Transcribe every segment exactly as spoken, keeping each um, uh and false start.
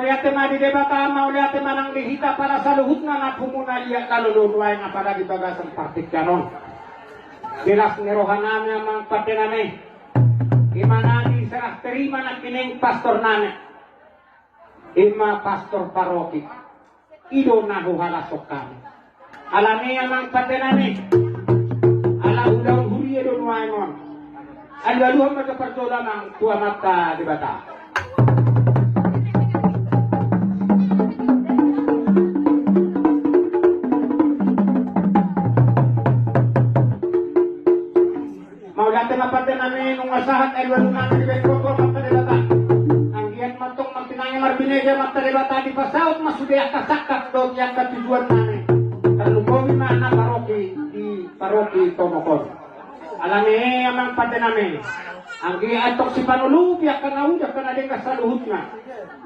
Mauliate ma di Debata, mauliate ma nang di hita pala saluhutna nampuna liat na lolo nuaeng apalagi bagasan partingkian on. Di las ni rohanami amang pandenami, ima na diserah terima nangkining pastornami, ima pastor paroki. I do na huhalashon hami. Alani i amang pandenami, ala ulaon huria do nuaeng on. Alualuhon ma jo parjolo amang tu Amanta Debata. Mauliate ma pandenami, nunga sahat alualuhonnami dibaen gogo Amanta Debata. Anggiat ma antong martinangi marbinege Amanta Debata, dipasaut ma sude angka sangkap dohot angka tujuannami. Tarlumobi ma na paroki di paroki Tomok on. Alani i amang pandenami, anggiat antong sipanulupi angka na uli angka na denggan saluhutna.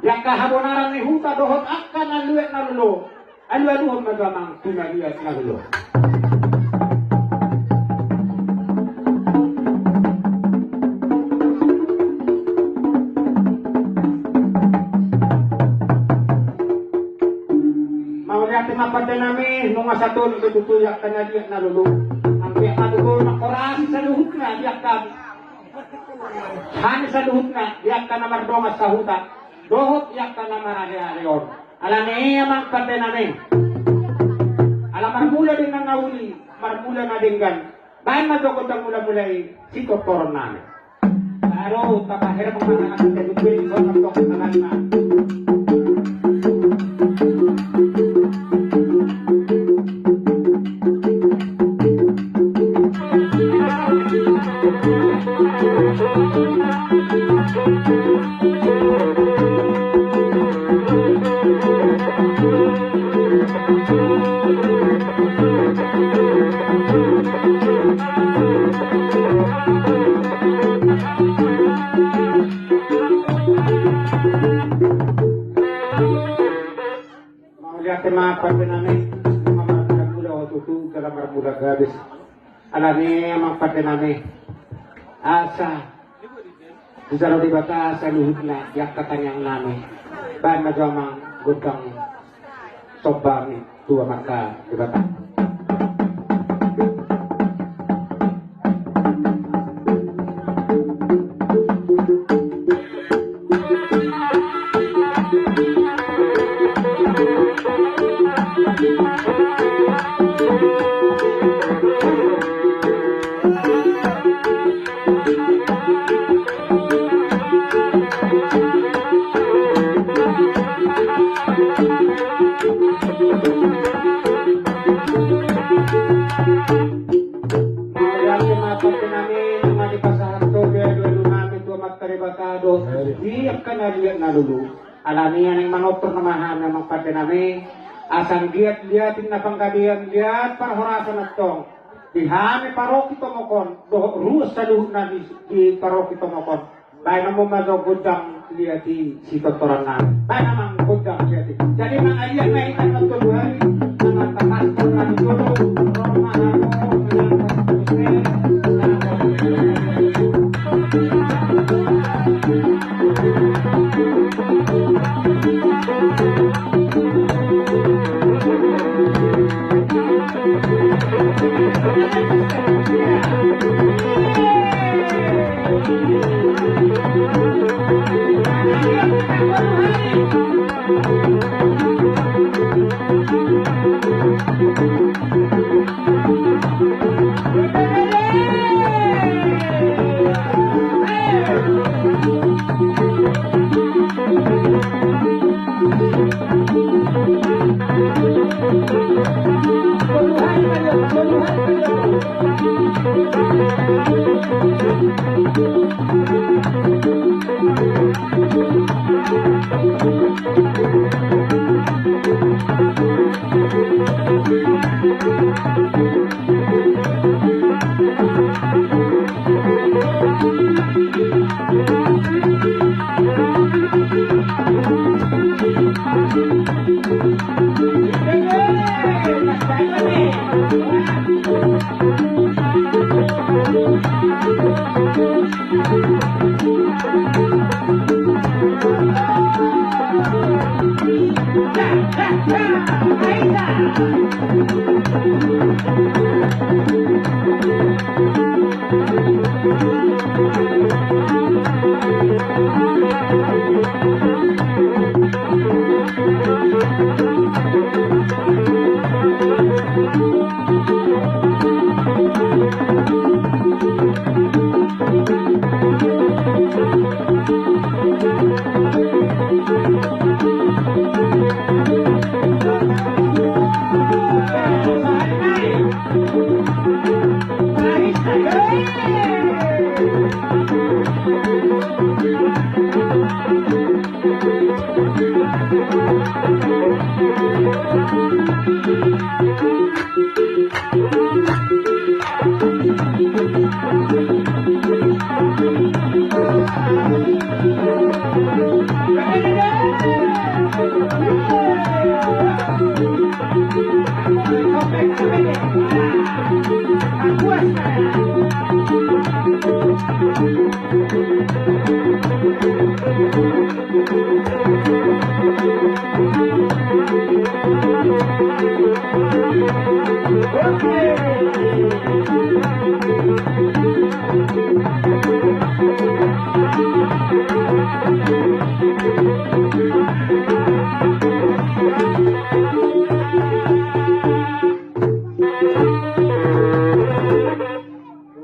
Di angka habonaran ni huta dohot angka na liat na lolo. Alualuhon ma jo amang tu na liat na lolo. Mauliate ma pandenami, nunga satonik do tutu i angka na liat na lolo. Anggiat ma tutu mangkorasi saluhutna di angka hami saluhutna, di angka na mardongan sahuta dohot di angka na maraleale on. Alani i amang pandenami, ala marmula dengan na uli, marmula na denggan, baen ma jo gondang mulamula i sitortoronnami. Baru tapaher pemanakan dari kulit, gondang tong tanganna. Mauliate ma pandenami, nunga marmula-mula ho tutu jala marmula gabis. Alani i amang pandenami, asa dijalo Debata saluhutna di angka tangiangnami. Baen ma jo amang gondang sombami tu Amanta Debata. Mauliate ma pandenami, nunga dipasahat ho be alualuhonnami tu Amanta Debata dohot di angka na liat na lolo. Alani i naeng manortor nama hami amang pandenami, asa anggiat liat inna panggabean, liat parhorasan antong di hami paroki Tomok on dohot ruas saluhutna di, di paroki Tomok on. Baen hamu ma jo gondang liat i sitortorannami. Baen amang gondang liat i. Jadi mangalia ma hita na tolu hali, na martapastor na di jolo, ro ma hamu manang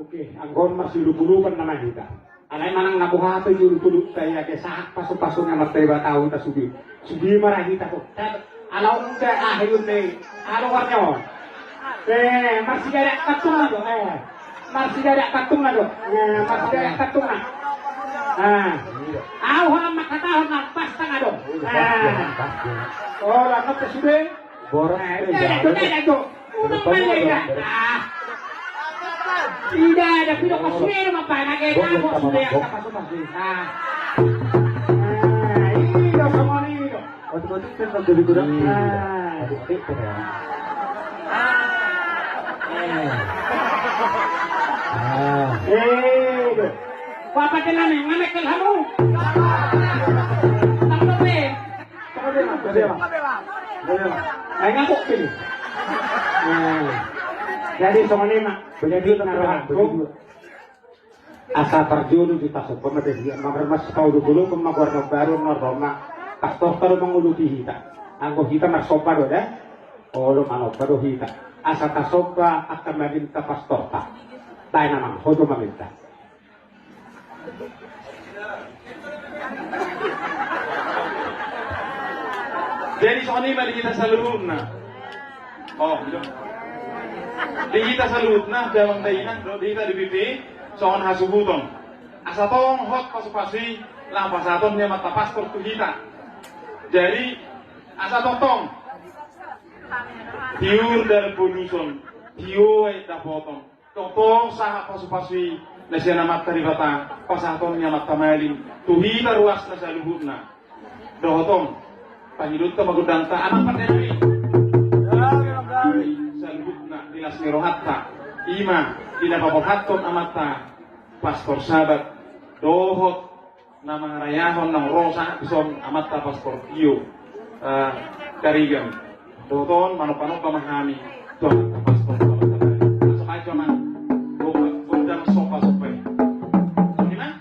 Oke, anggo on marsiulupulupan nama hita. Alai manang na boha pe jolo toluk ta ia ke sahat pasupasu ni Amanta Debata, au hita sude. Sude ma ra hita ho. Ala on da ahayun ni ala warna on. Eh, marsigadak kantung na do. Eh, marsigadak kantung na do. Eh, marsigadak kantung na. Ah. Au holan mangkatahon na pasta na do. Ah. Holan na pe sude. Borat. Eh, eh, eh, eh, eh. Unang main ya. Ah. Tidak ada, tidak kau sudah ada apa nak kayak kamu sudah apa semua. Ah. Ah, ini dong sama ini dong. Otomatis kan lebih kurang. Ah. Adik-adik tuh ya. Ah. Eh. Ah. Eh, dong. Papa tenang nih, mana kelhamu? Tambah deh. Jadi songon i ma. Jadi na rohangku, asa parjolo di tasomba ma di dia, mamermas paulupulupan ma goar na baru, na ro ma pastorta do mangulupi hita. Anggo hita marsomba do da. Olo, manomba do hita. Asa tasomba angka maminta pastorta. Baen amang, ho do maminta. Jadi songon i ma di hita saluhutna. Oh, di hita saluhutna, damang dainang, dohot di hita D P P, songon hasuhuton. Asa tong hot pasupasu i, laho pasahaton ni amanta pastor tu hita. Jadi, asa tongtong. Tiur dan poluson, tio dapoton. Tongtong sahat pasupasu i na sian Amanta Debata, pasahaton ni Amanta Malim tu hita ruasna saluhutna. Dohot on, pangidoanta ma gondangta, Amanta Debata i. Saluhutna di las ni rohanta, i ma di na paborhathon amanta Pastor Sabat dohot na mangarayahon naung ro sahat dison amanta Pastor Tio, eh, Karigan. Dohot on manomba-nomba ma hami tu amanta Pastor Tio Karigan. Langsung aja, Mang. Gondang somba-somba i. Bagaimana?